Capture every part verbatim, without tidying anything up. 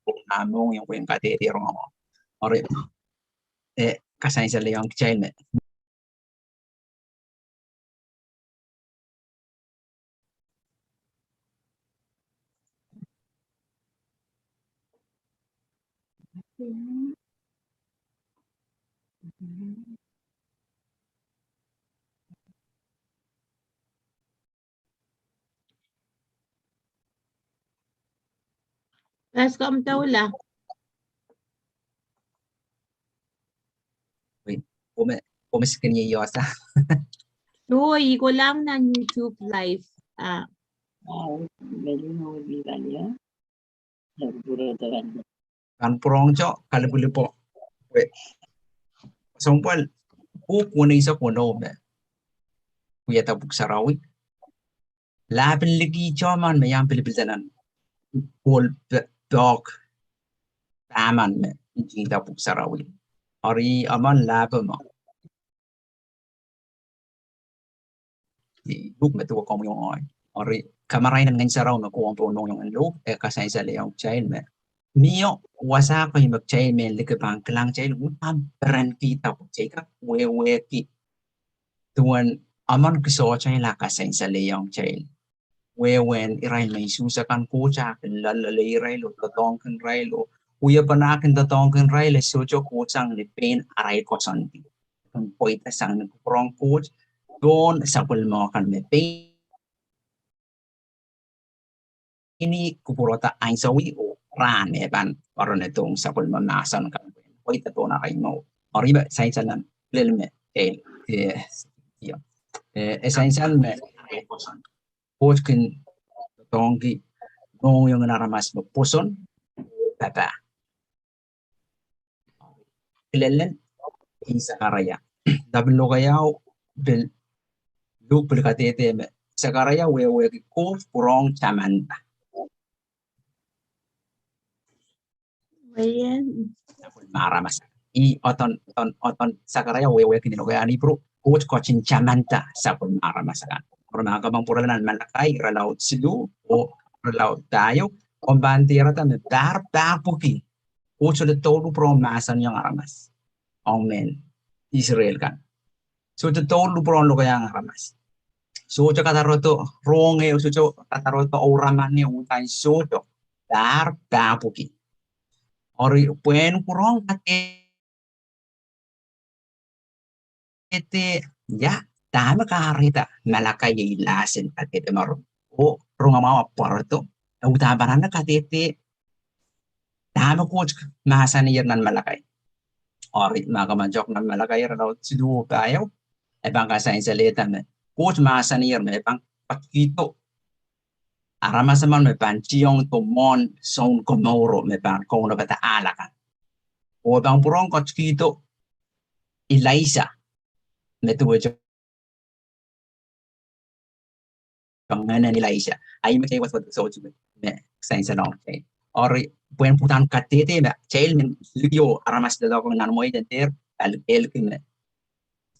Pwung ah mohngiong pwehn kadehde rongamwahu. Eri, e kasansalehiong kitail me Pas komw doula. Wait, komw, komw sikin iei iosa. Oh, I kolahng nan YouTube live. Ah. Wow, very well, very well, yeah. Pahn pwurehngete kalipwilipwo. Wait. Sounpwal, pwuhk weneisek weneu me wiahda Pwuhk Sarawi. Lahpen liki chohman me iang pilipil denen. Pwuhk pe-, pwuhk pahmen me ntingihda Pwuhk Sarawi. Eri emen lahpo mwo. Ih pwuhk me duwe komw iang ohi. Eri kamarain en Ngehn Sarawi me komw pwurehng iang lohpwuo, e kasansalehiong kitail me mie wasa kei me kitail men liki pahn kilang kitail uhdahn perenkihda pwe kitail kak wehwehki duwen emen kisohte la kasansalehiong kitail. Wehwehn irail me Suhs akan, Koht ah kin loalloale irail oh doadoahngkin irail oh wiepen ah kin doadoahngkin irail, e sohte kohsang ni pein arail koasoandi. Kin pweida sang ni kupwur en Koht, pohn sapwellime kan me pein ini kupwurda ansou oh rahn me pahn poaronedohng sapwellime mahsen kan. Pweida pohn arail mour. Eri me sansal nan lel me, e, e, e sansal me Koht kin doadoahngki mohngiong en aramas me pwoson, pahpa. Kilelen, ih Sakaraia. Dapin lokaiau, pil, Luhk pil kadehde me Sakaraia wehwehki Koht pwurehng tamanda. Sapwellime aramas. Ih odon, odon, odon Sakaraia wehwehki ni lokaiahn Ipru, Koht ketin tamanda sapwellime aramas akan. Eri ma ke pahn pwurala nan Malakai irelaud siluh oh irelaud pahieu, komw pahn diarada me pahr pahpwiki Koht sohte douluhl pwurehng mahsanihong aramas. Ong mehn Israel kan. Sohte douluhl pwurehng lokaiahng aramas. Sohte kadarodo rohng e, sohte kadarodo ouraman e, uhdahn sohte, pahr pahpwiki. Eri pwehn kupwurehng kadehde ia, dahme kahrehda Malakai iei lahsen kadehde mwahu. Oh rongamwahu ahpw pwarodo, e uhdahn pahn anahne kadehde dahme Koht mahsanier nan Malakai. Eri ma ke pahn chok nan Malakai irelaud siluh pahieu, e pahn kasansalehda me Koht mahsanier me e pahn ketikihdo aramas emen me pahn tiongdo mwohn Sounkomouro me pahn kaunopada ahl akan. Oh e pahn pwurehng ketikihdo Ilaisa me duwehte pahn ngehnen Ilaisa. Ahi me kitail wadawad soutik me sansal ong kitail. Eri pwehn pwuhdan kadehde me kitail men likih oh aramas loalokong nan mwehi en dehr palikelki me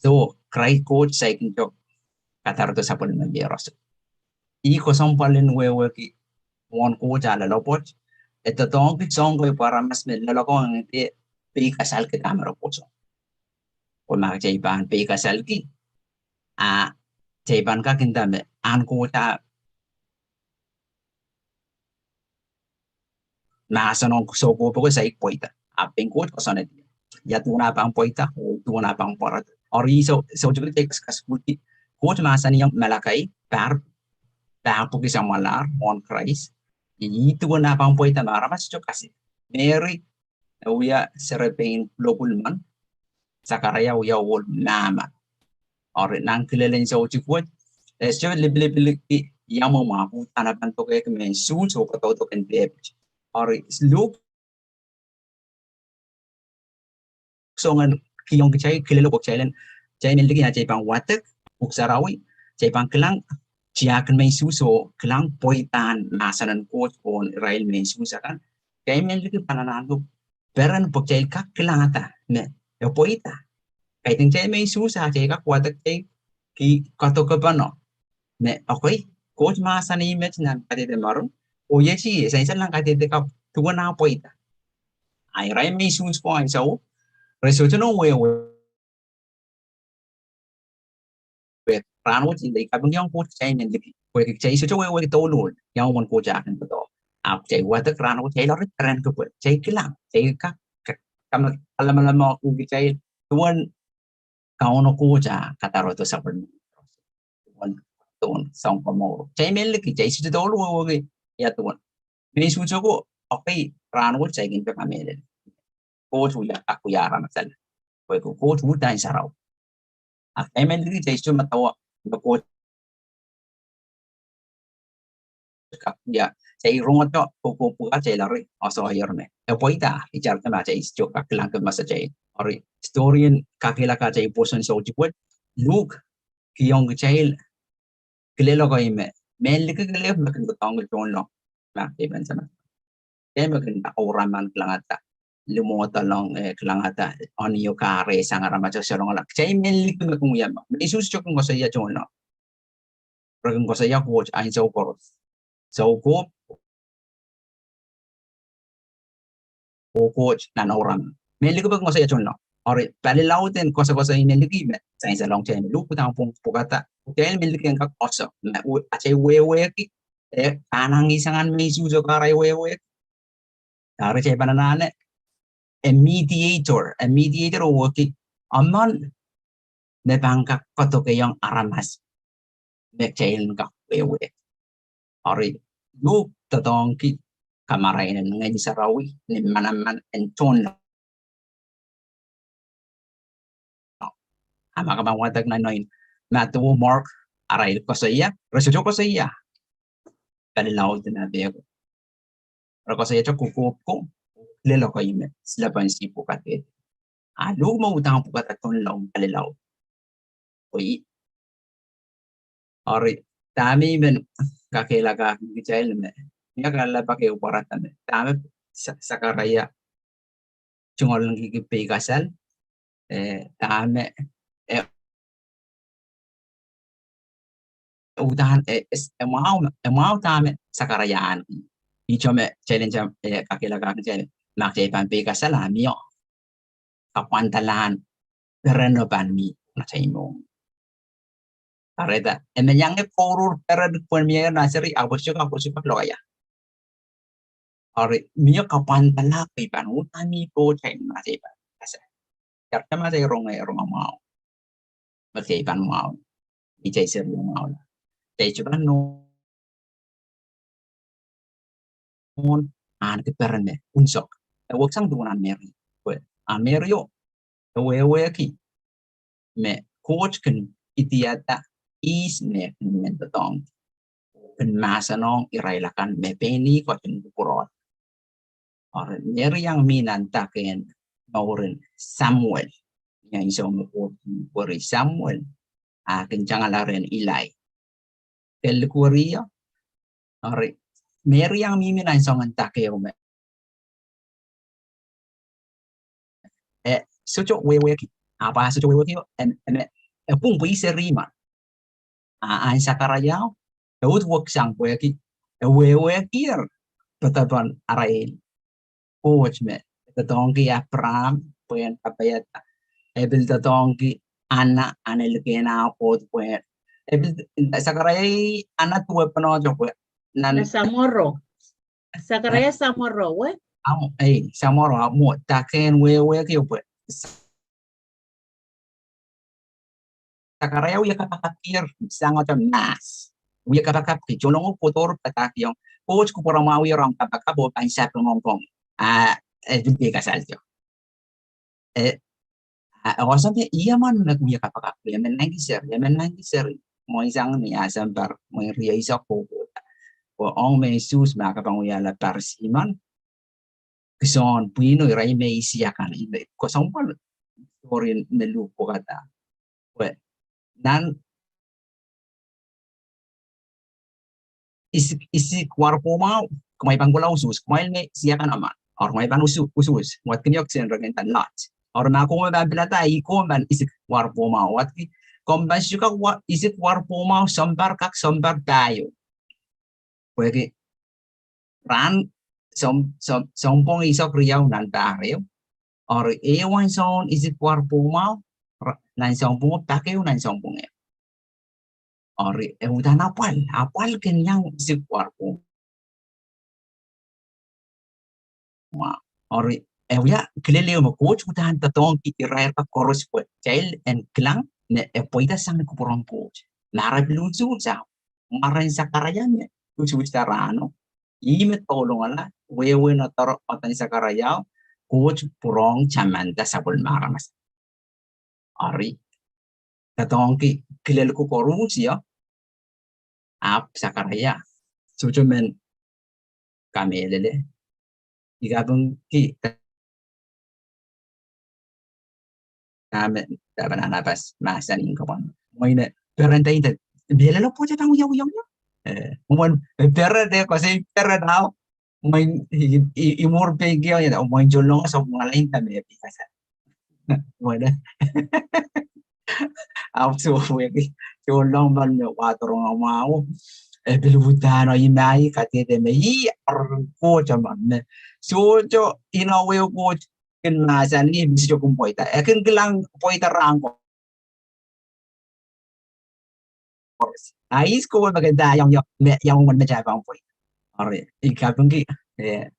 soh, Krais Koht saikinte kadarodo sapwellime mie roson. Ih kesempwal en wehwehki mwohn Koht ah loalopwoat, e doadoahngki soahng kei pwe aramas me loalokong ong de peikasalki dahme re pwoson. Pwe ma kitail pahn peikasalki, a kitail pahn kak nda me ahn Koht ah mahsen ong soukohp ko saik pweida. Ahpw pein Koht koasoanehdi ia duwen ah pahn pweida oh duwen ah pahn pwarodo. Eri soh, soh, kitail kaskuhlki Koht mahsanihong Malakai pahr pahpwiki samwalahr mwohn Krais. Ih duwen ah pahn pweida me aramas sohte kasik. Meri e wia serepein lohpwul men, Sakaraia wia ohl mahmah. Eri nan kilelen soutik wet, e sohte lipilipilki ia mwomwen uhdahn e pahn dokehki mehn Suhs oh kadaudok en Depit. Eri Luhk soangen kihong kitail kilelo pwe kitail en, kitail men liki ah kitail pahn wadek Pwuhk Sarawi, kitail pahn kilang tiahk en mehn Suhs oh kilang pweidahn mahsen en Koht pohn irail mehn Suhs akan. Kitail men liki pahn anahne peren pwe kitail kak kilangada me e pweida. Kaidehn kitail mehn Suhs ah kitail kak wadek, kitail kihong kadokepene me, okay, Koht mahsanih met nan kadehde mwahu. Oh iei e sansal nan kadehde kapw duwen ah pweida. A irail me I suhs ko ansou, re sohte nohn wehwe. Pwe rahnwet I kapingkihong Koht kitail men liki. Pwehki kitail sohte wehwehki douluhl, ia uwen Koht ah kin doadoahk. Ahpw kitail wadek rahnwet, kitail eri perenki pwe kitail kilang, kitail kak, kak, kak, kalamalama kin kitail duwen Kauno Koht ah kadarodo sapwellime. Duwen, duwen sounkomouro. Kitail men liki, kitail sohte douluhl wehwehki ia duwen. Me I suhs ko, okay, rahnwet kitail kin pil kamehlele. Koht wia, kak wia aramas akan. Pwe Koht uhdahn sarawi. A kitail men liki, kitail sohte medewe me Koht kak wia, kitail rongada, ko, ko pwukat kitail eri, oh soh, eri me. E pweida, I diarada ma kitail sohte kak kilang kemehla kitail. Eri, storyn kakehlaka kitail pwoson soutik wet, Luk, kihong kitail kilel ko ih me, men liki kelehpw me kin doadoahngki tohnleng. Ma kitail pahn sama. Kitail me kin ouraman kilangada, limwahdohng, eh, kilangada, onio kare sang aramas soh, sohleng lak. Kitail men liki me kin wia ma. Me I suhs ko kin koasoia tohnleng. Re kin koasoia Koht ansou koaros. Soukohp, oh Koht nan ouraman. Men liki me kin koasoia tohnleng. Eri palilaud en koasokoasoi men liki me, sansal ong kitail me Luk uhdahn pwung pwukada. Kitail men liki en kak koasoia. Me, atail wehwehki, eh, anahne sang me I suhs ko karail wehwehki. Eri kitail pahn anahne, a mediator, a mediator oh wehwehki, emen me pahn kak koadokehiong aramas me kitail en kak wehwehki. Eri Luk doadoahngki kamarain en Ngehn Sarawi ni manaman en tohnleng. A ma ke pahn wadek nan nein Madiu, Mark, arail koasoia, re sohte koasoia palilaud en ape ko. Re koasoia te kokohp ko, kilel ko ih me silepen sihpw pwukat. A Luk me uhdahn pwukada tohnleng palilaud. Pwe, eri, dahme I men kakehlakahki kitail me, mie kalelapak ehu pwarada me, dahme Sa-, Sakaraia tungoaleniki peikasal, eh, dahme, eh, uhdahn, eh, eh, mwahu, eh, mwahu dahme Sakaraia ahneki. Ihte me challenge, eh, kakehlakahki kitail, ma kitail pahn peikasal a mie kapwandalahn pereno pahn mie nan atail mour. Kahrehda, e men iang kouruhr peren pwehn mie nan seri, ahpw sohte kak, ahpw sohte kak lokaia. Eri mie kapwandala kei pahn uhdahn mie pohtail nan atail pahn kasal. Diarada ma atail rong, eh, rong mwahu. Me kitail pahn mwahu. Kitail seri mwahu. Kitail sohte pahn nohn ahneki peren me unsek. E weksang duwen ahn Meri. Pwe ahn Meri o, e wehwehki me Koht kin idiada ihs me kin men doadoahngki, kin mahsanihong irail akan me pein ih ketin kupwurol. Eri Meri iang mi nan dake en mouren Samuel. Ni ansou me Koht kin kupwuri Samuel, a kin tangala rehn Ilai. Ke likwerih ie? Eri Meri iang mihmi nan soangen dake o me e sohte wehwehki, ahpw e sohte wehwehki o, e, e, e pwung pwe ih seri men. A, ahn Sakaraia o, e uhd weksang pwehki e wehwehkier poadoapoaden arail Koht me doadoahngki Apraam pwehn kapaiada. E pil doadoahngki Anna, Anna likin ah pwoud pwehn. E pil, Sakaraia, Anna duwepene pwe nan samworo. Sakaraia samworo, eh? Ahmw, eh, samworo, ahmw, dake en wehwehki pwe Sakaraia wie kapakapkier sang ata mahs. Wie kapakapki, tohnleng oh kohdo padahkihong Koht kupwuramwahwih ong kapakap oh pahn sapeng ong komwi. A, e pil peikasaldo. E, a, e koasoia me ih emen me wie kapakapki, emen nanki seri, emen nanki seri. Mwein sang ni a sounpar, mwein rieisek kohkohla. Pwe ong me Sises me e kapakap wiahla Parisi men, kisin pwihno irail me isi akan, ih me koasoia pwe storyn me Luk pwukada. Pwe nan Isik, Isik wahr pwohmwahu, kumwail pahn kohla usuhs, kumwail me isi akan emen. Eri kumwail pahn usu, usuhs, wadki me kin reken da Lot. Eri ma komw pahn pilada, ih komw pahn Isik wahr pwohmwahu. Wadki, komw pahn sukak wa, Isik wahr pwohmwahu, sounpar kak, sounpar pahieu. Pwehki rahn soun, soun, sounpwong eisek riau nan pahr ehu. Eri ehu ahnsou isik wahr pwung mwahu, ra-, nan sounpwong pak ehu, nan sounpwong ehu. Eri e uhdahn apwal, apwal kin iang isik wahr pwung mwahu. Eri e wia kilel ehu me Koht uhdahn doadoahngki irair koaros pwe kitail en kilang me e pweida sang ni kupwuren Koht. Mara pil usuhs, a mwaren Sakaraia me usuhs da rahno. Ih me doulongala, wehwehn odoadoahk en Sakaraia, Koht pwurehng tamanda sapwellime aramas. Eri, doadoahngki kilel ko koaros, ia, ahpw Sakaraia sohte men kamehlele. I kapingki dahme Pahpa Nahnapas mahsanih, kapwa, mwein e peren, dahme mehlelo pwoat e pahn wiawi, wiawi. Eh, mwein e peren, e koasoi peren, ahpw mwein i, i, i mwur peikiong, ia, mwein tohnlengo sapwungala, dahme e pil kasal. Mwein e, ahpw soh, wehwehki tohnleng men me wahdo rong mwahu, e pil uhdahn, oh, i mah, i kadehde me ih aren Koht emen me sohte inowe Koht kin mahsanih me sohte kin pweida. E kin kilang pweida rahn ko. A ihs kowe me kin nda iang, iang, me iang won me kitail pahn pweida. Eri, i kapingki, eh,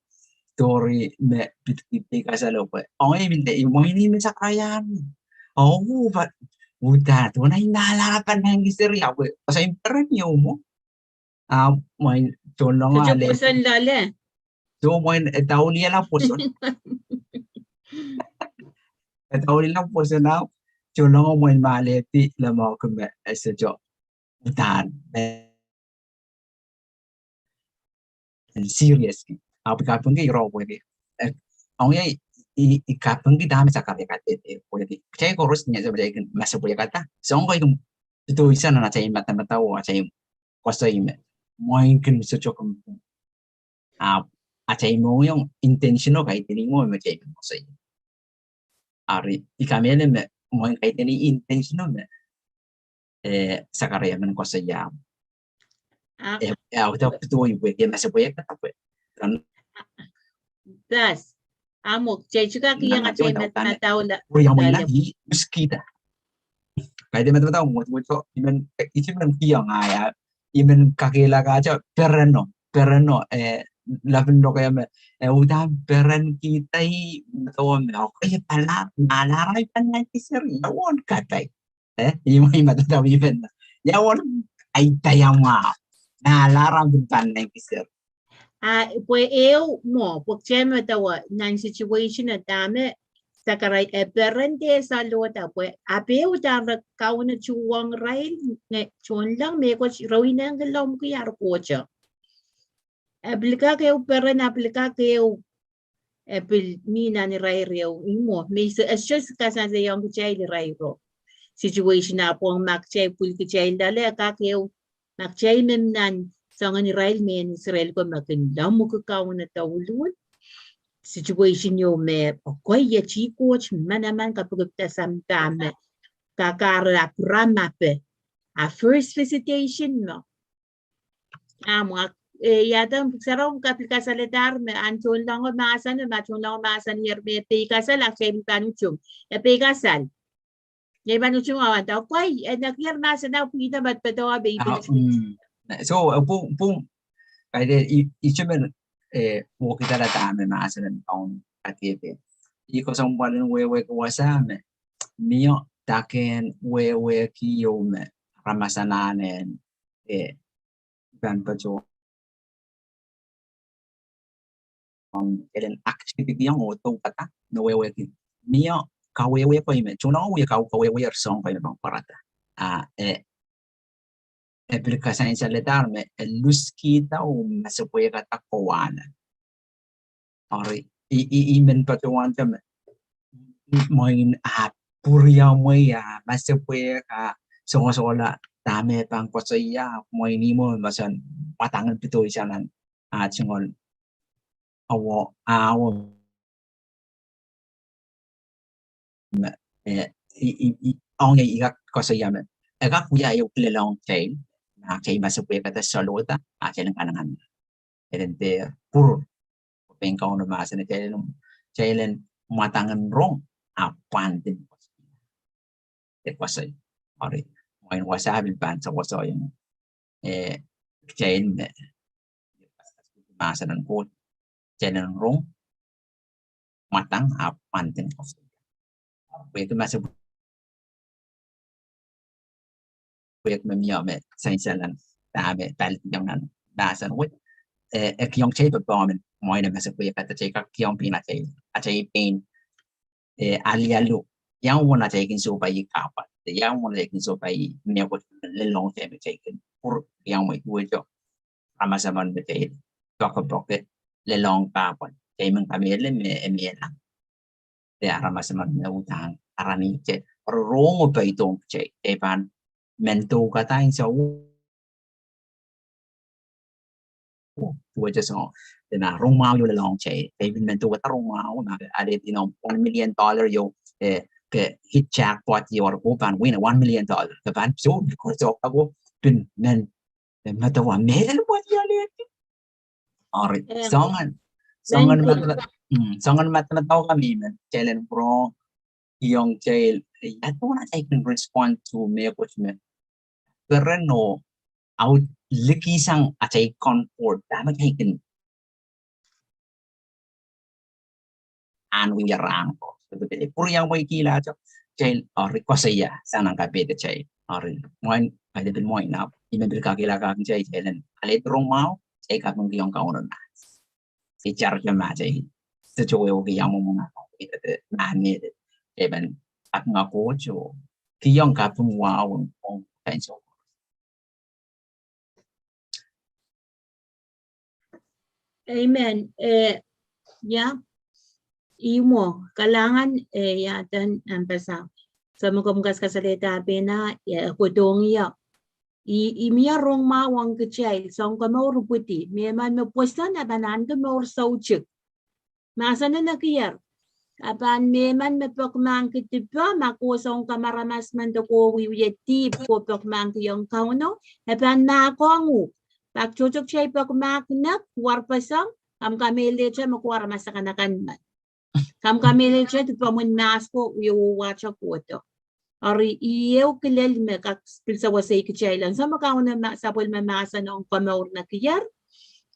story me pid, pid, pid kasal o pwe. Oh, i men, i mwein i me Sakaraia. Oh, but, uhdahn, duwen ei mahlahra pahn naineki seri, ahpw, koasoi peren ieu mwo. Ahpw mwein tohnlengo ale. Soh, mwein e dauliala pwoson. E dauliala pwoson, ahpw tohnlengo mwein me alehdi lemehki me e sohte uhdahn, eh, seriously. Ahpw i kapingki ire pwehki, eh, ong ia, i, i kapingki dahme Sakaraia kadehde, pwehki kitail koaros ni ansou me kitail kin masepwehkada, soang ko i kin pedoisang nan atail madamadau, atail koasoi me mwein kin sohte kin pwung. Ahpw atail mohngiong intention o kaidehn mwo me kitail kin koasoi. Eri, i kamehlele me mwein kaidehn intention o me, eh, Sakaraia men koasoia. Ah. Eh, eh, auda pedoisang pwe, eh, masepwehkada pwe. Thus, ahmw, kitail kak iang atail madamadau la. Pwe ia mwein la, i uskihda. Kaidehn madamadau mwo, mwo, so, i men, eh, i men kiong ia, i men kakehlakahte pereno, pereno, eh, lapin lokaia me, eh, uhdahn perenkihda, i medewe me, okay, pahn la, mahlahra pahn naineki seri, ia won kapai. Eh, i mwo, i madamadau i men, ia won, ai, paiamwa, mahlahra pil pahn naineki seri. Ah, pwe ehu mwo, pwe kitail medewe nan situation e dahme Sakaraia e peren de salohda pwe, ahpw ehu dahme Kauno tuhwong irail, nge tohnleng mehkot re inengieng lemmwiki ar Koht. E pil kak ehu peren, e pil kak ehu, e pil mi nan irair ehu, i mwo, me I sohte kasalehiong kitail irairo. Situation ahpw ong ma kitail pwil kitail loale, e kak ehu, ma kitail men nan soangen irail mehn Israel ko me kin lemmwiki Kauno douluhl. Situation ieu me, okay, iet Koht manaman kapikipikda sampah me, kakar Abraham ape, a first visitation mwo. Ahmw, eh, ia dahme Pwuhk Sarawi kapil kasaledahr me ahn tohnlengo mahsanih, ma tohnlengo mahsanih me peikasal, a kitail pahn utung. E peikasal. Ia pahn utung awan da, okay, e nekier mahsen a pwihda me pedoa pei. Ah, pil. Mm. So, eh, pwung, pwung, kaidehn i, i men, eh, wekidala dahme mahsen en Kauno kadehde. I kesempwal en wehwehki wasa me, mie dahken wehwehki ieu me, aramas anahne, eh, pahn patohwan, elen activity iang oh doukada, me wehwehki. Mie kawehwe ko me, tohnlengo wie ka-, kawehwe er soang ko me pahn pwarada. Ah, eh, e pil kasansalehda me e luskihda oh masepwehkada kowahlap. Eri, i, i, i men patohwan dahme, mwein a pwuriamwei, a masepwehk, a soangosoangola dahme pahn koasoia, mwein i mwo me sohte wadek en pedoisang nan, a, tungoal, awo, awo, me, eh, i, i, i, ong ia i kak koasoia me, e kak wia ehu kilel ong kitail, ma kitail masepwehkada salohda, a kitail en kanengamah. Elen de pwurur. pein Kauno mahsanih, kitail en, kitail en mwadang en rong, ahpw pwandin. E koasoi. Eri, mwein wasa pil pahn sewese ong, eh, kitail me mahsen en Koht, kitail en rong, mwadang, ahpw pwandin. Pwehki ma se pwehki me mie me sansal nan, dahme palidiong nan mahsen wet. Eh, e kihong kitail popohl men mwein e ma se pwehki kitail kak kihong pein atail, atail pein, eh, alialu. Ia uwen atail kin sohpai kahpwal. Ia uwen atail kin sohpai mehkot me lelohng kitail me kitail kin pwur ia mwein duwehte aramas emen me kitail poakepoake, lelohng kahpwal. Kitail men kamehlele me e mie lang. De aramas emen me uhdahn aramas me kitail rong oh peidohng kitail. Kitail pahn men doukada nsa duwehte soangen, de ma rongmwahu ieu lelohng kitail. Kitail pil men doukada rongmwahu, ma ke alehdi noumw one million dollar ieu, eh, ke hit jackpot ieu, eri ke pahn win one million dollar. Ke pahn soh, ke soh, ke pil men, eh, medewe mehlel me ke alehdi. Eri, eh, soangen, soangen, men mada-, mm, soangen madamadau kan me men, kitail en rong, kihong kitail, eh, ia duwen atail kin respond to mehkot me peren oh audliki sang atail comfort, dahme kitail kin ahn wia rahn ko. Pwuriamweikihla kitail, eri koasoia sang nan kapehd kitail. Eri, mwein, kaidehn pil mwein ahpw I men pil kakehla kak kitail, kitail en alehdi rongmwahu, kitail kapingkihong Kauno mahs. Kitail kin mahs, kitail sohte wehwehki ia mwomwen ahpw, kitail mahmahmw, kitail pahn kapinga Koht oh kihong kaping wahu ong, ong, ong, ong Amen. Eh, ia, ih mwo, kalahngan, eh, ia, dan, ambassador. Soangen me komw kaskasalehda pehna, ia, kodohng ia. I, I mie rongmwahu ong kitail, soangen komour ipwidi, mehmen me pwoson e pahn ahneki mour soutuk. Mahsen en nekier. A pahn mehmen me pekmahk dipe, ma ke soun kamaramas men de ke wie dihp, ke pekmahkihong Kauno, e pahn mahkohng uhk. Pak tohto kitail pekmahk nek, warpeseng, ahmw kamehlele me ke aramas akan akan men. Ahmw kamehlele dipamwen mahs ko, wie wahwata kohdo. Eri ih ehu kilel me kak pil sewese kitail. Ansou me Kauno ma-, sapwellime mahsen ong komour nekier,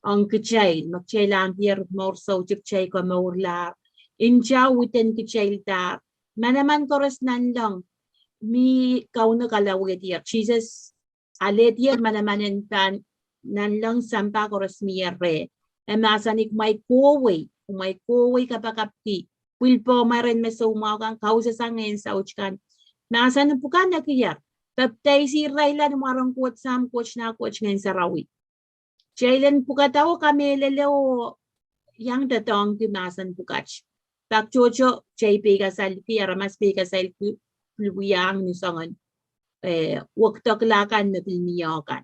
ong kitail, me kitail ahneki mour soutuk, kitail komourlahr. Nta eden kitaildahr. Manaman koaros nanleng, mie Kauno kalowehdier. Sises alehdier manaman en pahn nanleng sampah koaros mie reh. E mahsanih kumwail kohwei, kumwail kohwei kapakapki pwil pohmwail rehn me soumwahu kan, kausasang ngehn saut kan. Mahsen pwukat nekier, papidaisih irail ni mwaren Koht Sahm, Koht Nah, Koht Ngehn Sarawi. Kitail en pwukada oh kamehlele oh iang doadoahngki mahsen pwukat. Pak tohto kitail peikasalki, aramas peikasalki, pil wiahiong ni soangen, eh, wekidekla kan me pil mie kan.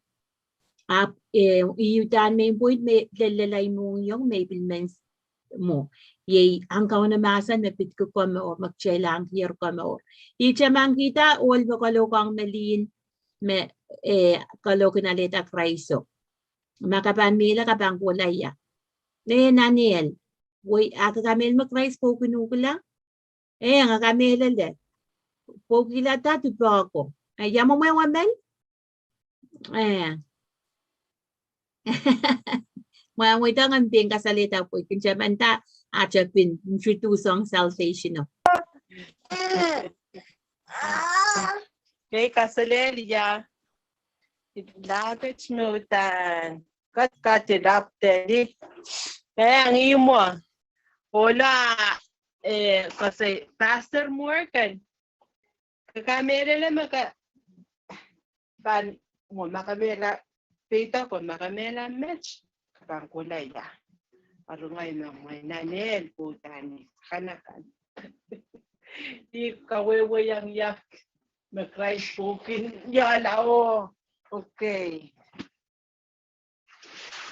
Ahpw, eh, ih uhdahn main point me lelelai mohngiong me I pil men mwo. Iei ahn Kauno mahsen me pidki komour, me kitail ahnekier komour. I tamangkihda ohl me kalohkohng me lih me, eh, kalohkin alehda Kraiso. Ma ke pahn mehla, ke pahn kohla ia? Nan ehl. Wei, a ke kamehlele me Krais pwoukin uhk la? Eh, nge kamehlele. Pwoukihla da dipe ko. Eh, ia mwomwen emen? Eh. Mwein, mwein, dang en pein kasalehda pwe kin tamanda, a tepin introduce ong salvation o. Kei kasalehda ia. Lahpet me uhdahn. Kat, kat, lahpet. Eh, ngehi mwo. Ohla, eh, koasoi Pastor Morgan. Ke kamehlele me ke pahn, mwo ma ke mehla, peida ko ma ke mehla met, ke pahn kohla ia? Eri ngehi me mwein nan ehl pwe uhdahn I kanakan. I kawehwehiong ia me Krais pwoukin ia la o. Okay.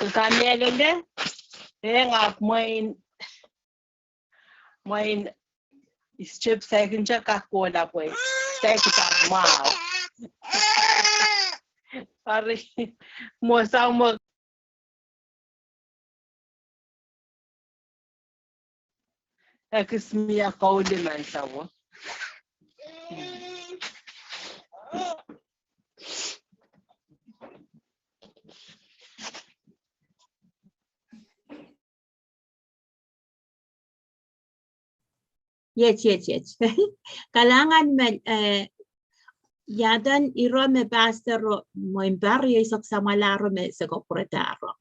Kamehlele, eh, ngehi mwein, mwein I step second kak kohla pwe. Second kak mwahu. Eri, mwo soang mwo. Ekis mie kouli me nsewo. Iet, iet, iet. Kalahngan me, eh, iaduwen ire me pastor o mwein pahr, iei sohte samwalahro me se kapwuradahro.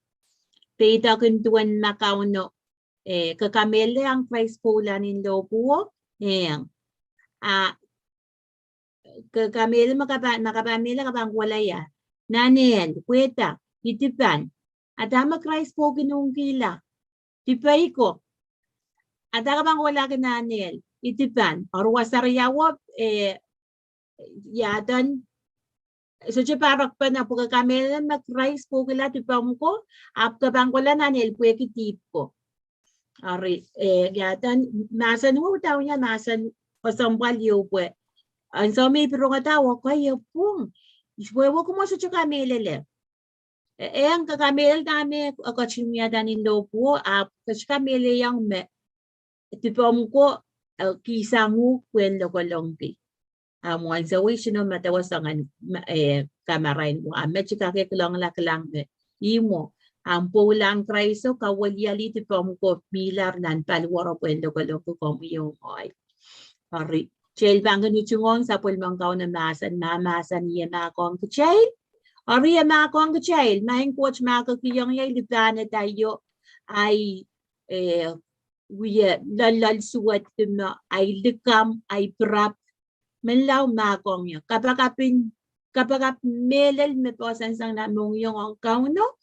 Peidohng duwen me Kauno, eh, ke kamehlele ong Krais pwoula ni lohpwuo, eh, a ke kamehlele me ke pahn, me ke pahn mehlel ke pahn kohla ia? Nan ehl, pwehda, I dipan. A dahme Krais pwoukin uhkihla? Dipe ko. A dahme ke pahn kohlahki nan ehl? I dipan. Eri wasa riau o, eh, iaduwen, sohte pahrek pahn, ahpw ke kamehlele me Krais pwoukihla dipomw ko, ahpw ke pahn kohla nan ehl pwehki dihp ko. Eri, eh, iaduwen mahsen wet, uhdahn ia mahsen kesempwal ieu pwe ansou me I pil rongada, oh, kei, e pwung. Ihs wehwehki me sohte kamehlele. E, eng, ke kamehlele dahme e ketin wiahda ni lohpwuo, ahpw ke sohte kamehlele iang me dipomw ko, eh, kihsang uhk pwehn lokolongki. A mwo ansou wet I sehse me dewe soangen, eh, kamarain wa, me I kak kilangla kilang me ih mwo, ahmw pwoula ong Krais o kawilialih dipomw ko, mihla nan paliwar o pwehn lokolongki komwi oh ngehi. Eri, kitail pahn kin utung ong sapwellimen Kauno mahsen, ma mahsen e mahkohng kitail. Eri e mahkohng kitail, maing Koht, ma ke kihong ie lipahned aio, ahi, eh, wie loalloal suwed, dihme, ahi likamw, ahi pirap, menlau mahkohng ie. Kapakapin, kapakap mehlel me poahsoan sang nan mohngiong ong Kauno.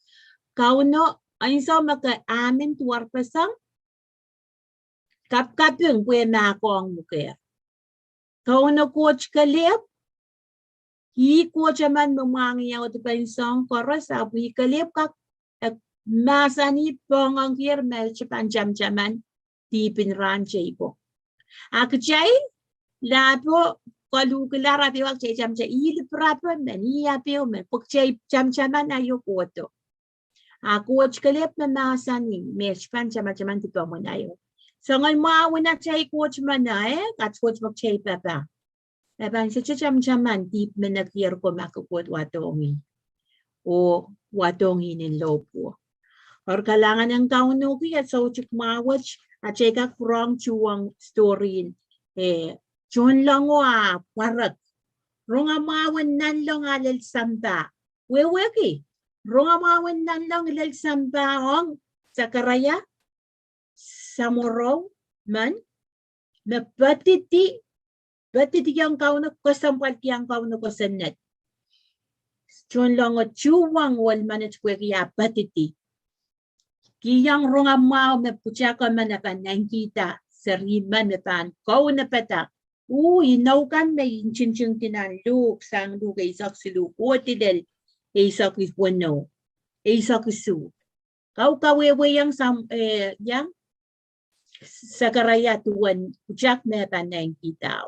Kauno, ansou me ke amen duwarpeseng, kapkaping pwe mahkohng uhk. Kauno Koht kelehpw, ih Koht emen me mwahngih ia oh dipen soahng koaros, ahpw ih kelehpw kak, eh, mahsanih poahngoangkier me kitail pahn tamataman dihpin rahn teikan. A kitail, lahpo, koluhkihla, rapewak, kitail tamataman, ih lipirap emen, ih ape emen, pwe kitail tamataman aio kohdo. A Koht kelehpw me mahsanih me kitail pahn tamataman dipomwen aio. Soangen mwahun atail Koht meno, eh, kat Koht me kitail papah. E pahn sohte tamataman dihp menekier ko ma ke kohdo wadohng ih, oh wadohng ih ni lohpwuo. Eri kalahngan en Kauno ki, ia soutik mwahu wet, atail kak pwurehng tuhwong story en, eh, tohnlengo ah pwarek. Rongamwahu en nanleng ah lel sampah. Wehwehki, rongamwahu en nanleng lel sampah ong Sakaraia, samworo men, me pedidi, pedidi iang Kauno, kesempwalki iang Kauno kosonned. Tohnlengo tuhwong ohl menet pwehki ah pedidi. Kihong rongamwahu me pwutak emen e pahn naitikihda seri men me pahn kaunopada. Uh, inou kan me I ntingdi nan Luk, sang Luk eisek siluh, kohdi lel eisek weneu, eisek isuh. Kau kawehwehiong sam, eh, iang Sakaraia duwen pwutak me pahn naitikihda.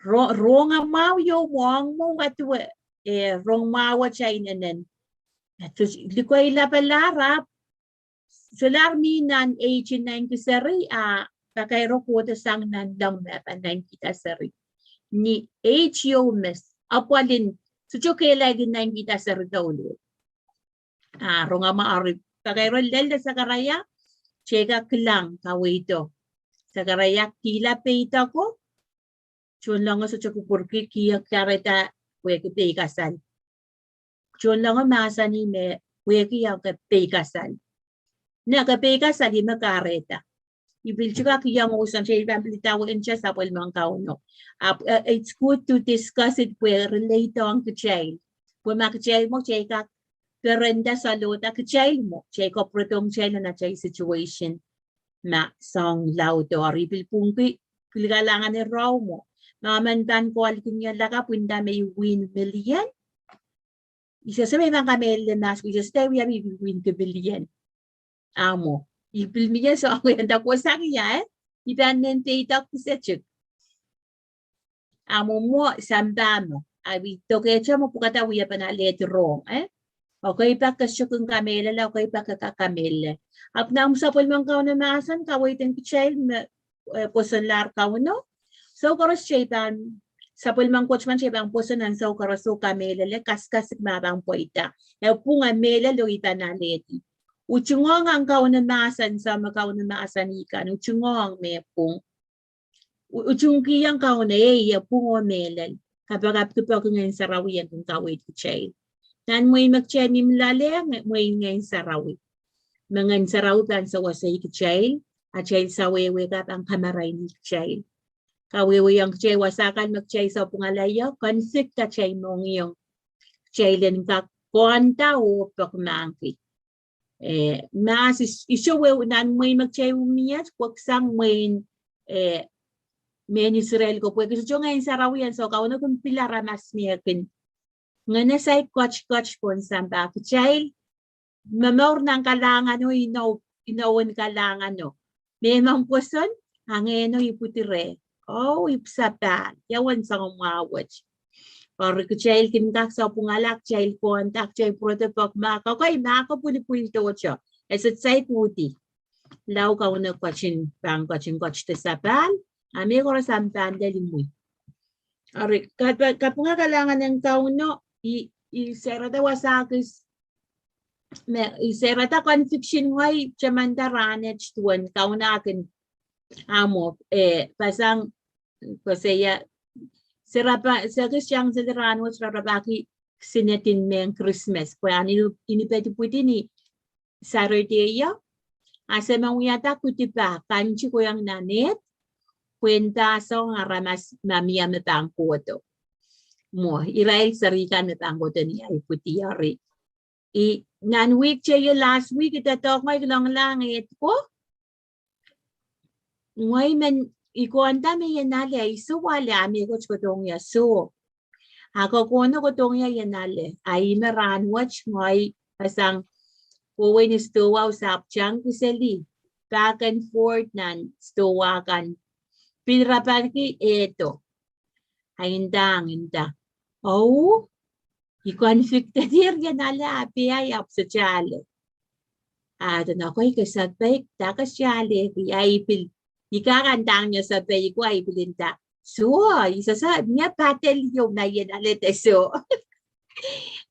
Ro-, rongamwahu ieu mwo ong mwo wadewe, eh, rongamwahu atail inenen. Likweilapala, ahpw solahr mi nan eighteen ninety seri, a pakairo kohdo sang nanleng me pahn naitikihda seri. Ni eight ieu me apwalin, sohte kehlail naitikihda seri douluhl. A rongamwahu, eri pakairo lel Sakaraia, kitail kak kilang kaweido. Sakaraia kihla peidek o, tohnlengo sohte kupwurki, kihong kahrehda pwehki peikasal. Tohnlengo mahsanih me pwehki ah ke peikasal. Ni ah ke peikasal, ih me kahrehda. I pil tuhkak iang oh sang, kitail pahn pil idawehn sapwellimen Kauno. Ahpw, eh, it's good to discuss it pwe relate ong kitail. Pwe ma kitail mwo, kitail kak perenda, salohda kitail mwo, kitail kapwuredohng kitail nan atail situation me soang laud o. Eri I pil pwungki, pil kalahngan irail mwo. Ma emen pahn call-ki ie lakapw, inda me I win million. I sehse me I pahn kamehlele mahs, I sehse I wia me I pil winki million. A mwo, I pil mie soangen, nda kohsang ia, eh? I pahn men peidek kisetik. A mwo, mwo sampah mwo. A I dokehte mwo pwukada wiepen alehdi rong, eh? Ekei pak ke sohte kin kamehlele, ekei pak ke kak kamehlele. Ahpw nan sapwellimen Kauno mahsen, kaweid en kitail me, eh, pwosonlahr Kauno. Soukoaros kitail pahn, sapwellimen Koht pahn, kitail pahn pwoson nan soukoaros oh kamehlele, kasikasik me pahn pweida. E pwung, e mehlel oh I pahn alehdi. Utung ong Kauno mahsen, soh me Kauno mahsen kan, utung ong me pwung. U-, utung kihong Kauno, ei, e pwung oh mehlel. Kapakapki pwehki Ngehn Sarawi en kin kaweid kitail. Nan mwehi me kitail mihmi loale, nge-, mwehin Ngehn Sarawi. Me Ngehn Sarawi pahn sewese kitail, atail sawehwe kan pahn kamaraini kitail. Kawehwehiong kitail wasa kan me kitail sapwungala ie, convict atail mohngiong. Kitail en kak konda oh peki mahkki. Eh, mahs is-, iso wehwe nan mwehi me kitail mihmi ie, pwehki sang mwehin, eh, mehn Israel ko pwehki sohte Ngehn Sarawi en soh, Kauno kin pil aramas me kin ngehn saik koht koht pohn sampah. Kitail momour nan kalahngan oh inou, inou en kalahngan oh. Me men pwoson, a ngehno ipwidi reh. Oh, ipwsapahl, ia uwen soangen mwahu wet. Eri kitail kin kak sapwungala, kitail konda, kitail pwurodo pwehki mahk, ekei mahk pwilipwil tohto. E sohte saik uhdi. Lao Kauno ketin, pahn ketin koht de sapahl, a mehkoaros ahpw pahn lel imwi. Eri, kap-, kapinga kalahngan en Kauno, I, I serada wasa kis, me, I serada conviction ngehi tamanda rahnwet duwen Kauno kin, ahmw, eh, pasang, koasoia, serapa, se kis sang seli rahnwet, serapahki sinedin mehn Krismas, pwe ahn ini, inipedi pwidi ni Saturday ie, a se men wiahda kudipah, kanti kohiong nan eht, pwe en pahsohng aramas ma mie me pahn kohdo. Mwo, irail seri kan me pahn kohdo ni ahi pwidi eri. I, nan wihk teie last week, I doadoahk ngehi kilangala eht ko. Ngehi men I konda me I en ale, I sewese ale, a mehkot kohdohng ie, soh. A ke kohdo kohdohng ie I en ale, a ih me rahnwet ngehi pasang kohwei ni stowa oh sapwtang kiseli, back and forth nan stowa kan. Pil rapahki ehdo. A I ndahng, I nda, oh, I convicted ie I en ale, a pil I ahpw sohte ale. A dene, ekei ke sapeik, dah ke sohte alehki? A I pil, I kak ndahng ie sapeik ko, a I pil nda, soh, I sehse, mie paddle ieu ma I en ale de soh.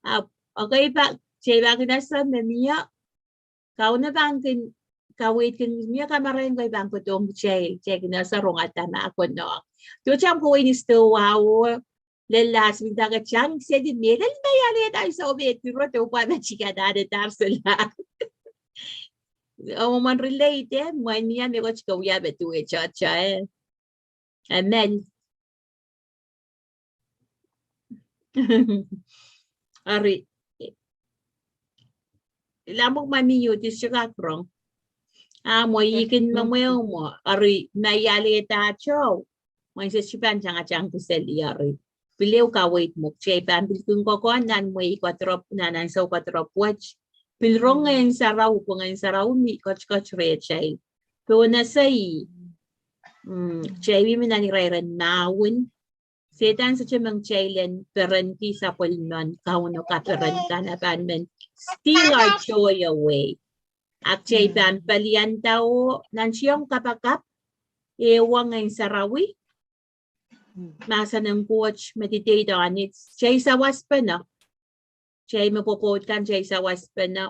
A, ekei pak, kitail pak kin ese me mie, Kauno pahn kin kaweid kin mie kamarain ko I pahn kohdohng kitail, kitail kin ese rongada ma konehng. Sohte ahmw kohwei ni stowa oh, lel last week dah ke tang seli mehlel ma I alehda, I sohte pil pwurodo pwe me I kak ale darsela. Oh, mwomwen relate, eh, mwein mie mehkot ke wia me duwehte, eh. Amen. Eri, lamuk ma mi ieu, I sohte kak rong. A mwo I kin me mwehu mwo, eri ma I alehda towe, mwein se sohte pahn tangatang kiseli eri. Pil ehu kaweid mwo, kitail pahn pil kin kokohn nan mwehi koadoropw, nan ansou koadoropw wet. Pil rong Ngehn Sarawi, pwe Ngehn Sarawi mi koht koht rehtail. Pwe wasa ih, mm, kitail mihmi nan irairen mahwen. Sehdan sohte men kitail en perenki sapwellimen Kauno kaperen kan, a pahn men steal our joy away. A kitail pahn palianda oh, nan tiong kapakap, ehu Ngehn Sarawi, mahsen en Koht, meditate on it, kitail sawaspene. Kitail me pwopwoud kan, kitail sawaspene.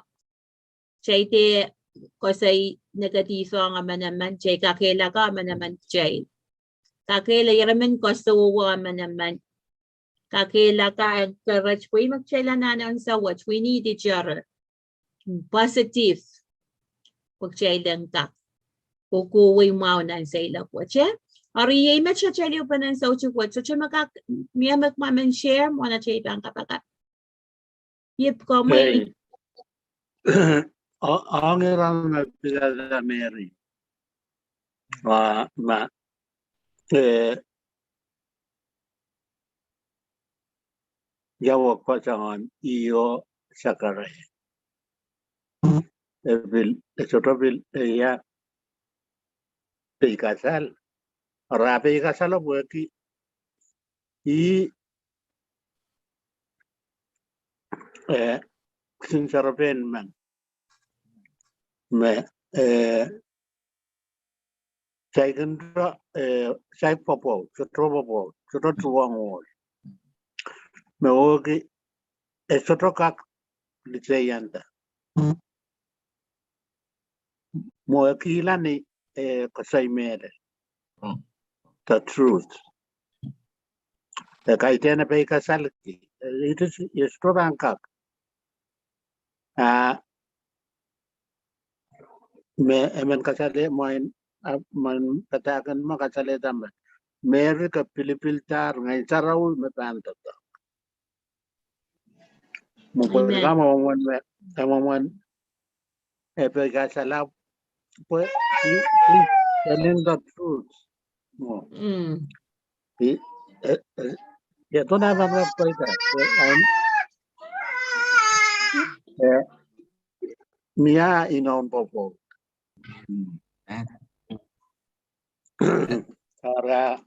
Kitail dehr koasoi negative ong emenemen, kitail kakehlaka emenemen kitail. Kakehlaka ieremen koasowo emenemen. Kakehlaka, encourage, pwe ih me kitail anahne ansou wet, we need each other. Positive. Pwe kitail en kak kohkohwei mwahu nan seiloak wet, eh? Eri iei me kitail ehu pahn ansou wet, sohte me kak, mie me kak men share, mwohn atail pahn kapakap. Iep komwi. Ei. O, ong ira me pilada Meri. Ma, ma, eh, ia wek patohwan ih oh Sakaria. E pil, e sohte pil, e ia, peikasal. Eri a peikasal pwehki ih, eh, kisin serepein men. Me, eh, saikinte, eh, saik pwopwoud, sohte pwopwoud, sohte tuhwong ohl. Me wehwehki, e sohte kak liseianda. Mwo e kihla ni, eh, koasoi mehlel. The truth. E kaidehn e pei kasalehki. Eh, it is, e sohte pahn kak. Ah, me, e men kasale mwein, ah, mwein padahk en mwo kasalehda me Meri ke pilipildahr Ngehn Sarawi me pahn doadoahk. Mwo pwe Amen. Kama mwomwen me, e mwomwen, e pei kasala, pwe, he, he telling the truth. Mwo. Mm. He, eh, eh, ia, tona pahn pweida. Eh, um, eh, mie inoun pwopwoud. Mm. Ara,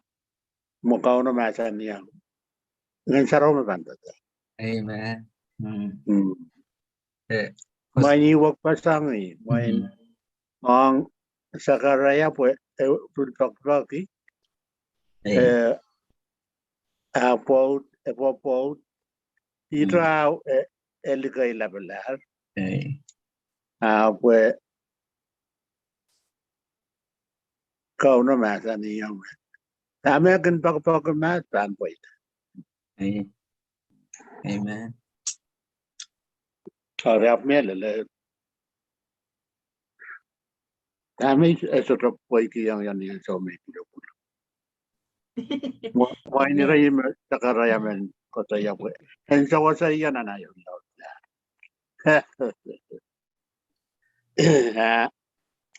mwo Kauno mahsanihong. Ngehn Sarawi me pahn doadoahk. Amen. Mm. Mm. Eh, mwein I wekpeseng ih, mwein ong Sakaria pwe, eh, pil pokpoki. Eh, ah, pwoud, eh, pwo-, pwoud. Ih, eh, eh, likei lapalap. Ah, pwe Kauno mahsanihong. Dahme kin poakpoake mahs pahn pweida. Amen. Amen. Ari ahpw mehlel, eh, dahme e sohte pweikihong ih ni ansou me I pil pwupwulu. Mwein ire me Sakaria men koasoia pwe en sewese ih nan aio laud. Ah,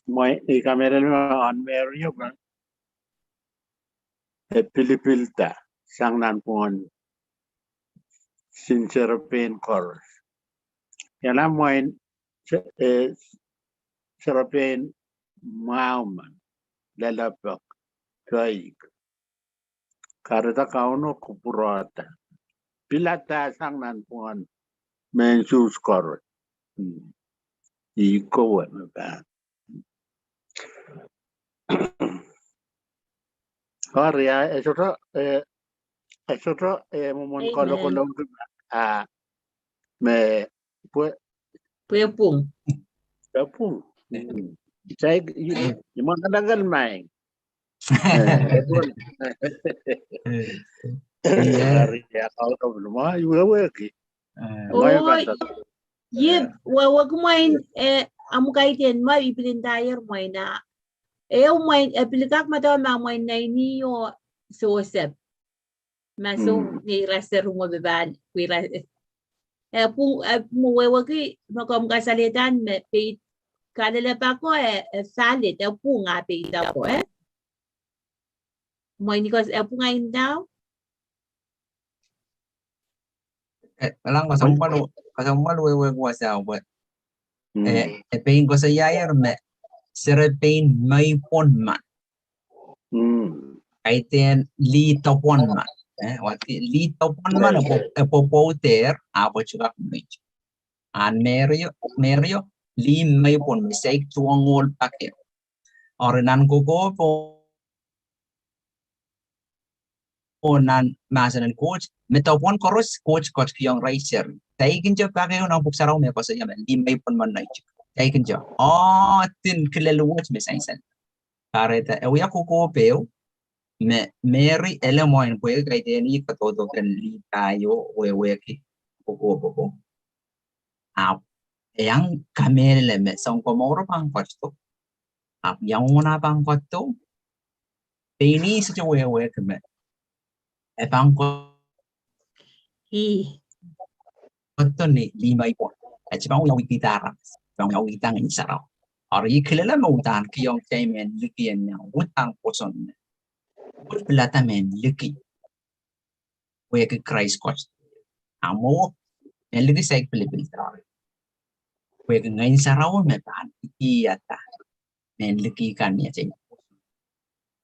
mwein I kamehlele me ahn Merio pwe e pilipilda sang nanpwungen kisin serepein koaros. Iangala mwein se-, eh, serepein mwahu men, lelepek, peik. Kahrehda Kauno kupwurehda. Pilada sang nanpwungen mehn Suhs koaros. Hmm. Ih kowe me pahn. Ari, ah, e sohte, eh, e sohte, eh, mwomwen kolokolong, ah, me pwe-, pwehpwung. Pwehpwung. Mm. Saik, I, I mangala kal maing. Eh, pwehpwung. Eh, eh. Ari, ah, Kauno pil mwo, I wehwehki. Eh. Oh, I wehwehki mwein, eh, amw kaidehn ma I pil ndaier mwein ah. Eh, mwein, eh, pil kak medewe ma mwein Neini oh Sosep. Ma soh, mm, ngehi ira seri mwo me pahn, pwe ira, eh, pwung, eh, mwo wehwehki, me komw kasalehda me pein kalelapak ko, eh, eh, valid, eh, pwung ah peidako, eh. Mwein I kos, eh, pwung ah ndao. Eh, alang kasamwal, kasamwal wehwehki wasa pwe. Mm. Eh, eh, pein koasoiaier me serepein meipwon men. Mm. Kaidehn lih dopwon men. Eh, wahki lih dopwon men, eh, pwo-, eh, pwopwoudehr, ahpw e sohte kak mweic. Ahn Merio, Merio, lih meipwon me saik tuhwong ohl pak ehu. Eri nan kokohp oh nan mahsen en Koht, me dopwon koaros Koht ketikihong irail seri. Daikin te pak ehu nan Pwuhk Sarawi me koasoia me lih meipwon men neitik. Daikin te. Oh, dihn kilel wet me sansal. Kahrehda, e wia kokohp ehu, me Meri ele mwein pwehki kaidehn ih kadaudoken lih pahieu wehwehki kokohp ko. Ahpw, e iang kamehlele me sounkomouro pahn ketido. Ahpw, ia mwomwen ah pahn ketido. Pein ih sohte wehwehki me e pahn ko-, ih, ketido ni lih meipwon. E sohte pahn wiawihkihda aramas. Pahn wiawihda Ngehn Sarawi. Eri I kilele me uhdahn kihong kitail mehn liki en iang, uhdahn pwoson me. Koht pilada mehn liki. Wehwehki Krais Koht. Ahmw, mehn liki saik pilipilda. Wehwehki Ngehn Sarawi me pahn ikiada mehn liki kan ni atail.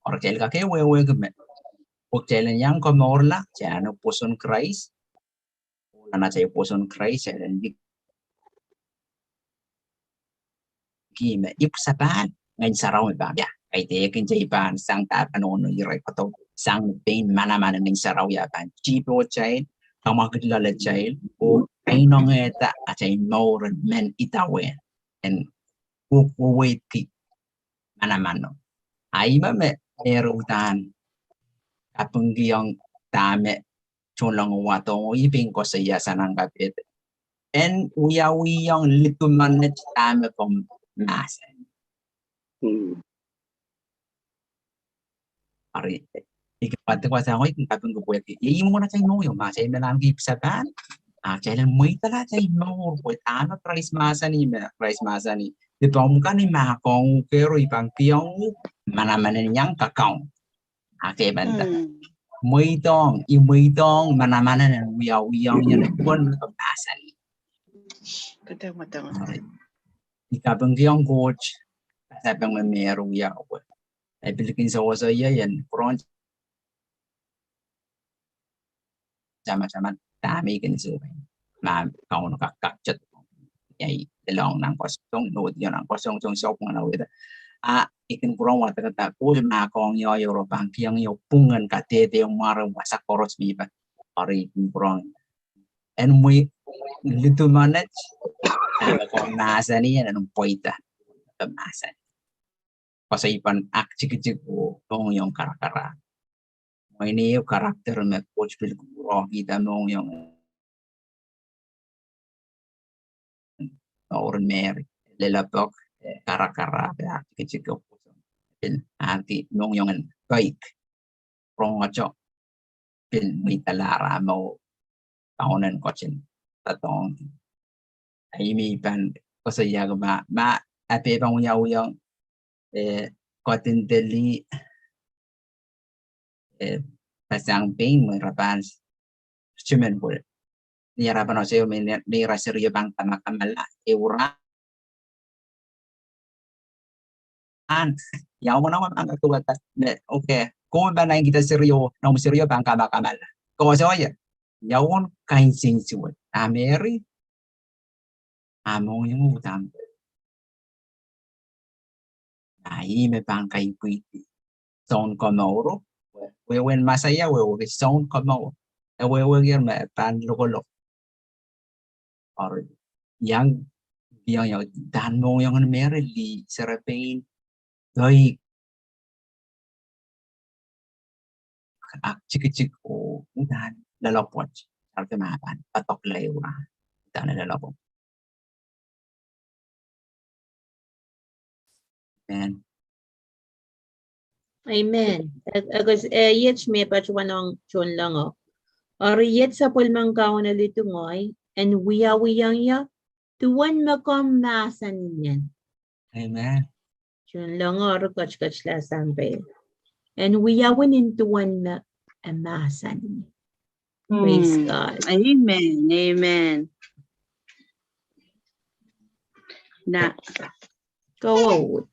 Eri kitail kak wehwehki me. Pwe kitail en iang komourla, kitail en pwoson Krais. Nan atail pwoson Krais, kitail en liki. ipwsapahl Ngehn Sarawi pahn, ia, kaidehkin kitail pahn sang dahpw pahn ono ire kodo, sang pein manaman en Ngehn Sarawi a pahn tipe atail, kamwakid loalatail, oh kainenehda atail mour en men idawehn, en kuk weweidki manamano. A ih me, me, me rudan kapingkiong dahme tohnlengo wadohng, oh ih pein koasoia sang nan kapehd. En wiawihong lidumenet dahme komw mahsanih. Ari, I kin wadek sang, oh I kin kapingki pwehki, ia, ih mwomwen atail mohngiong, ma atail men ahneki ipwsapahl, a kitail en mweidala atail mour pwe dahme Krais mahsanih, me Krais mahsanih, dipen omw kan I mahkohng uhk, eri I pahn kihong uhk manaman en iang kakaun. Ahpw I pahn nda, mweidohng, I mweidohng manaman en wiawihong ie, duwen me komw mahsanih. Ari, I kapingkihong Koht, sapeng me me wiawi. I pil kin sewese ie en pwurehng tamataman dahme I kin sewese. Ma Kauno kak, kak tet, ia, I lelohng nan koasoang, nohdiong nan koasoang, soang, soang, pwungen awehda. A I kin pwurehng wadekada Koht mahkohng ie, oh re pahn kihong ie pwungen kadehde mware wasa koaros me I pahn. Ari I kin pwurehng en mweid lidumenet, a, komw mahsanih, en pweida, komw mahsanih. Koasoai pahn aktikitik oh mohngiong karakara. Mwein ehu karakter me Koht pil kupwurokihda mohngiong mour en Meri, lelepek, eh, karakara, pil aktikitik oh pil ahneki mohngiong en peik. Rongohte pil mweidala ara mour, Kauno en ketin doadoahngki. A I mih pahn koasoia ma, ma ape pahn wiawihong, eh, ketin dehr lih, eh, pasang pein mwein re pahn simen pwe. Ni ara pahn ese me, me ira serio pahn kamakamala, e ura an, ia, mwein awa pahn kak duwehda me, okay, komw pahn ahnekihda serio, noumw serio pahn kamakamala. Koasoia, ia uwen kain sensual. A Meri, a mohngiong uhdahn. A ih me pahn kaipwidi Sounkomouro, wehwehn Mesaia, wehwehki Sounkomouro. E wehwehki me pahn lokolok. Ari, iang, iang, iang, uhdahn mohngiong en Meri lih serepein, doik, aktikitik oh uhdahn loalopwoat. Ari ke ma pahn padokla e ura, uhdahn loalopwoat. Amen. Amen. E, e, kos, e, iet me patohwan ong tohnlengo. Ari iet sapwellimen Kauno lidu ngehi, en wiawihong ie duwen me komw mahsanih. Amen. Tohnlengo, ari ketiket la sampah. En wiawi nin duwen me e mahsanih. Praise God. Amen. Amen. Na, go on.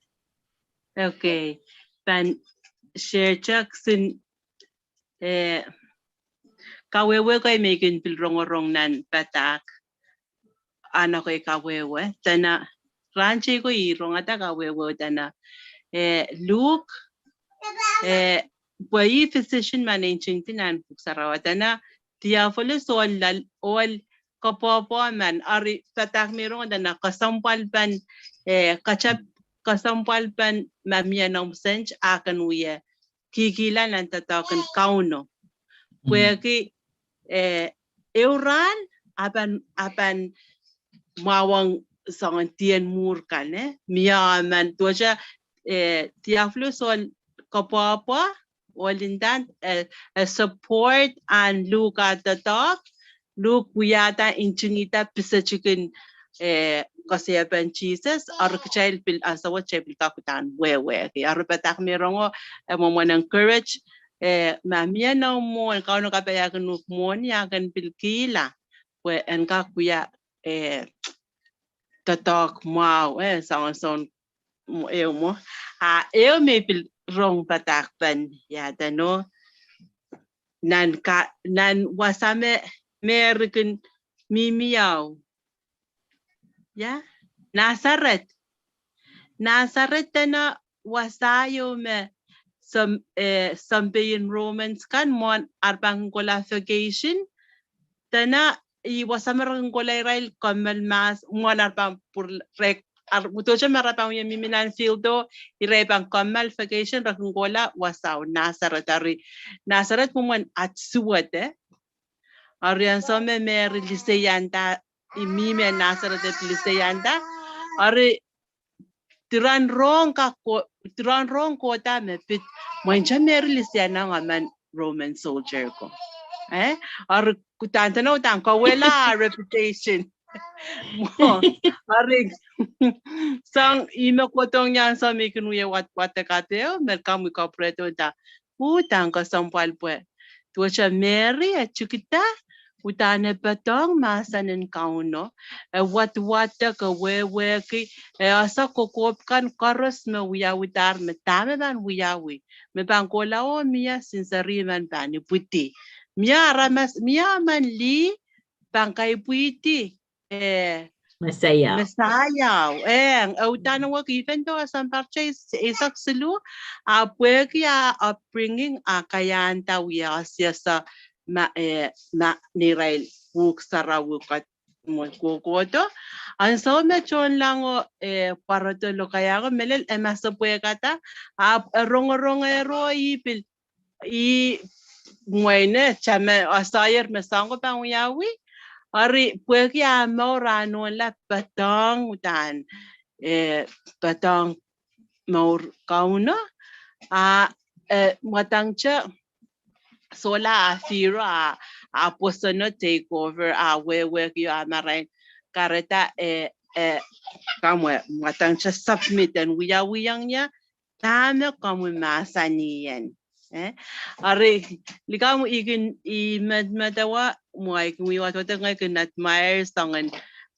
Okay. Pahn share chak sin, eh, kawehwe kei me I kin pil rongorong nan padahk. Ahn ekei kawehwe, dene, rahn teikan I rongada kawehwe, dene, eh, Luk, eh, pwe ih physician me ntingdi nan Pwuhk Sarawi, dene, Theophilus ohl, ohl koapwoapwo men, ari padahk me I rong, dene, kesempwalpen, eh, katapan, kesempwalpen ma mie noumw sent, a kin wie kihkihla nan doadoahk en Kauno. Pwehki, eh, ehu rahn, a pahn, a pahn mwahuwong soangen dien mwuhr kan, eh, mie emen duwehte, eh, Theophilus ohl koapwoapwo, ohl ndahn, eh, eh, support ahn Luk ah doadoahk, Luk wiahda ntingihda pisetikin, eh, koasoiepen Sises, ari kitail pil ansou wet kitail pil kak uhdahn wehwehki. Ari padahk me I rongo, eh, mwomwen encourage, eh, ma mie noumw mwohn, Kauno kapaiahkin uhk mwohni, a kin pil kihla, pwe en kak wia, eh, doadoahk mwahu, eh, soangen soun mwo, ehu mwo. A ehu me I pil rong padahk pen, ia deno, nan ka, nan wasa me, Meri kin mihmi ie. Ia, Nasaret. Nasaret dene wasa ieu me sounpei en Romans kan mwohn ar pahn kohla vacation. Dene ih wasa me re kin kohla irail kommoal mahs mwohn ar pahn pwurehng, ar, duwehte me re pahn wie mihmi nan field o, irail pahn kommoal vacation, re kin kohla wasao Nasaret. Eri Nasaret mwomwen at suwed. Eri ansou me Meri liseianda, ih mihmi Nasaret e pil liseianda. Eri diren rong ka ko, diren rong kohda me pid mweinte Meri liseianahng emen Roman soldier ko. Eh, eri udahn dene udahn kawehla reputation. Eri sang ih me kohdohng ie ansou me I kin wie wad, wadek apeu, me komw kapwurehdo da udahn kesempwal pwe duwehte Meri e tikida, udahn e patohng mahsen en Kauno, e wadwadek, e wehwehki, e ese kokohp kan koaros me wiawidahr, me dahme pahn wiawi, me pahn kohla oh mie, sinserii men pahn ipwidi. Mie aramas, mie emen lih pahn kaipwidi, eh, Mesaia. Mesaia, eh, e udahn wehwehki, even though e sounpar te eisek siluh, a pwehki a upbringing, a kaiahnda wie ese ma, eh, ma neirail pwuhk sarawi kat mwo kohkohdo. Ansou me tohnlengo, eh, pwarodo lokaiahko, mehlel e masepwehkada, ahpw e rongorongehro ih pil, ih mwein e tame, a soaier me soahng ko pahn wiawi. Eri pwehki a mour a nohnla patohng udahn, eh, patohng mour Kauno, a, eh, mwadangete sohla a firo, a, a pwosono, take over, a wehwehki oh a marain kahrehda, eh, eh, komw, mwadangete submit en wiawihong ie dahme komwi mahsanih. Eh, eri likamw I kin, I medemedewe mwo I kin wie wadwadek ngehi kin admire soangen,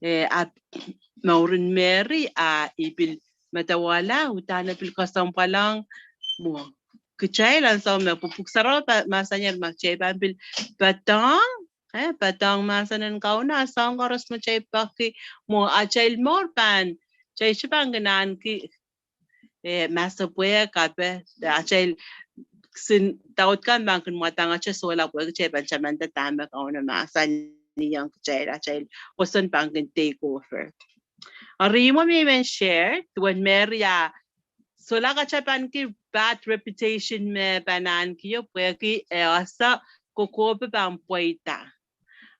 eh, ahpw mouren Meri, a I pil medewehla udahn e pil kesempwalong mwo kitail ansou me pwuhk sarawi pahn mahsanihong ma kitail pahn pil patohng, eh, patohng mahsen en Kauno, a soahng koaros me kitail peki mwo atail mour pahn, kitail sohte pahn kin ahneki, eh, masepwehk, kape, atail sin doubt kan pahn kin mwadangete sohla pwehki kitail pahn tamanda dahme Kauno mahsanihong kitail, atail pwoson pahn kin take over. Eri ih mwo me I men share, duwen Meri a sohla katapanki bad reputation me pahn ahnekio pwehki e ese kokohp pahn pweida.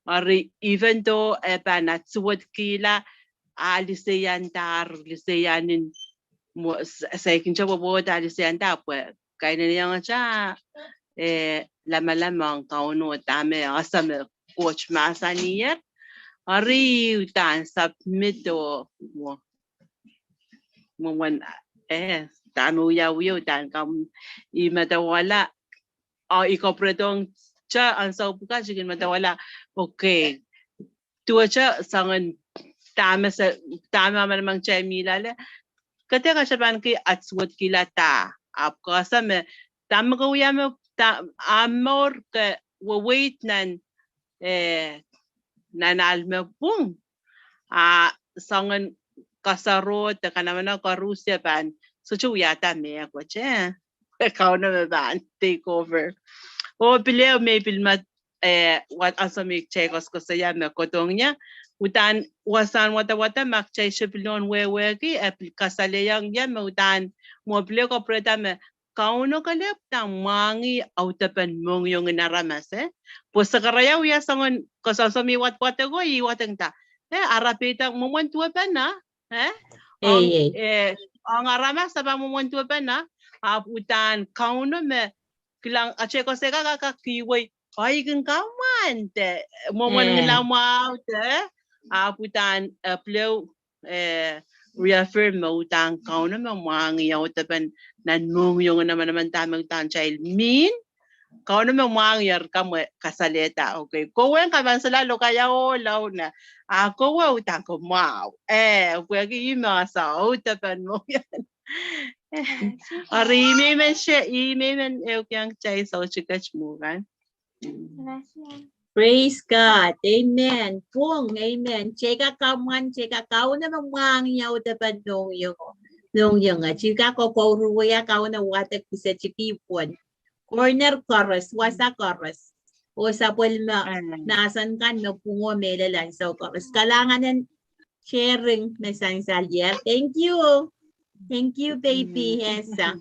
Eri even though e pahn at suwedkihla, a liseiandahr, liseian en mwo, s-, saikinte pwopwoud a liseianda pwe kaineneiong ata, eh, lamalam ong Kauno dahme e ese me Koht mahsaniher. Eri udahn submit oh mwo, mwo mwen, eh, dahme wiawi, udahn komw, I medewehla, a I kapwurehdohng te ansou pwukat I kin medewehla, okay, duwehte soangen dahme se, dahme amanaman kitail mi loale, ke dehr katapanki at suwedkihla da, ahpw ke ese me dahme ke wia me, da, a mour ke weweid nan, eh, nan ahl me pwung, a soangen kasaroh de kanamana koaros e pahn sohte wiahda mehkot, eh, Kauno me pahn take over. Oh pil ehu me I pil ma, eh, wat ansou me I kitail koasoakoasoia me kohdohng ie, udahn wasahn wadawad ma kitail sohte pil nohn wehwehki, e pil kasalehiong ie me udahn mwo pil ehu kapwurehda me Kauno kelehpw da mwahngih audepen mohngiong en aramas, eh. Pwe Sekaraia wia soangen koasoakoasoia me I wadwadek oh I wadek da, eh, arapeida mwomwen duwepene, eh, ong, eh, ong aramas a pahn mwomwen duwepene, ahpw udahn Kauno me kilang atail koasoai ka, ka, ka kihwei, oh I kin kamwante, mwomwen ngilamwahu de, ahpw udahn, eh, pil ehu, eh, reaffirm me udahn Kauno me mwahngih audepen nan mohngiong en amanaman dahme udahn kitail mihmi. Kauno me mwahngih, eri komw kasalehda, okay, kowe en kapahnsela lokaia oh laud ne, a kowe udahn ke mwahu, eh, pwehki ih me ese audepen mohngiong. Eri ih me I men share, ih me I men ehukihong kitail soutik et mwo kan. Praise God. Amen. Pwung, amen. Kitail kak kamwan, kitail kak, Kauno me mwahngih audepen mohngiong. Nong iong a chika ko kouruwe a Kauno wadek pisetiki pwon. Corner koaros, wasa koaros. Oh sapwellime mahsen kan me pwungo mehlel ansou koaros. Kalahngan en sharing me sansal ie. Thank you. Thank you, baby. Esa.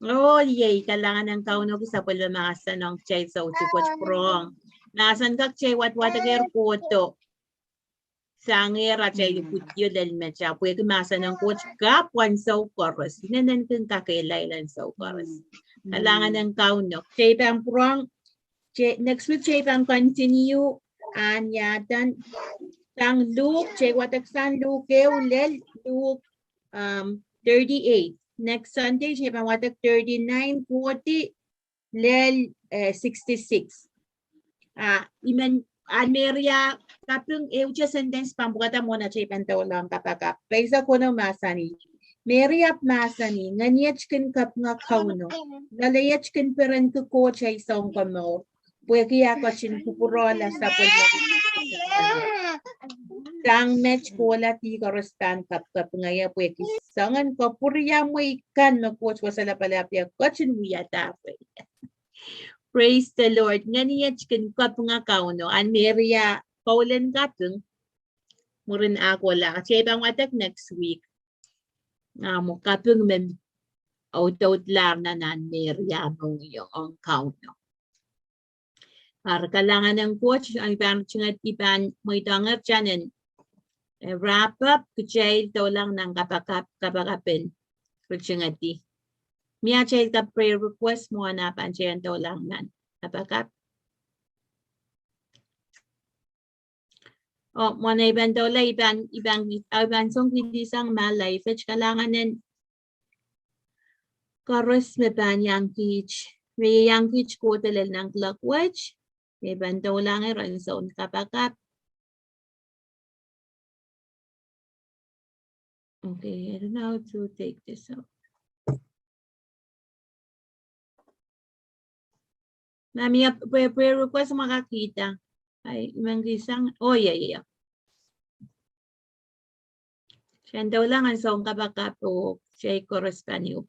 Oh, iei kalahngan en Kauno ki sapwellime mahsen ong kitail soutik wet prong. Mahsen kak kitail wadwadekehr kohdo. Sangehr atail pwudio lel mehta, pwehki mahsen en Koht kapw ansou koaros. Inenen kin kakehlail ansou koaros. Kalahngan en Kauno. Kitail pahn pwurehng, next week kitail pahn continue, ahn iaden sang Luk, kitail wadek sang Luk ehu lel Luk, um, thirty-eight. Next Sunday kitail pahn wadek thirty-nine, forty, lel, eh, sixty-six. Ah, I men, ahn Meria kaping ehute sentence pahn pwukada mwohn atail pahn doulahng kapakap. Peisa Kono mahsanih. Meria mahsanih, ngeniet kin kapinga Kauno. Loalei et kin perenki Koht ei Sounkomour. Pwehki e ketin kupwurohla sapwellime. Sang met kohla dih koaros pahn kapkapinga ie pwehki soangen kapwuriamwei kan me Koht Wasa Lapalap e ketin wiahda. Praise the Lord. Ngeniet kin kapinga Kauno. Ahn Meria, kaulen kaping. Mwurin ah kohla, kitail pahn wadek next week. Ahmw kaping me audaudlahr nan ahn Meria mohngiong ong Kauno. Eri kalahngan en Koht, I pahn ritingen, I pahn mweidohngehr kitail en, eh, wrap up, kitail doulahng nan kapakap, kapakap en ritingen. Mie atail kak prayer request mwohn ah pahn kitail en doulahng nan kapakap. Oh, mwohn I pahn doula, I pahn, I pahn, I pahn song kihdi sang ma live et kalahngan en koaros me pahn iang kiht, me iang kiht kohdo lel nan klok wet, me I pahn doulahng ren soun kapakap. Okay, I don't know how to take this out. Ma mie prayer, prayer request ma kak kihda. Ai, I men kihsang. Oh, yeah, yeah, yeah. Kitail en doulahng nan soun kapakap oh kitail koaros pahn iang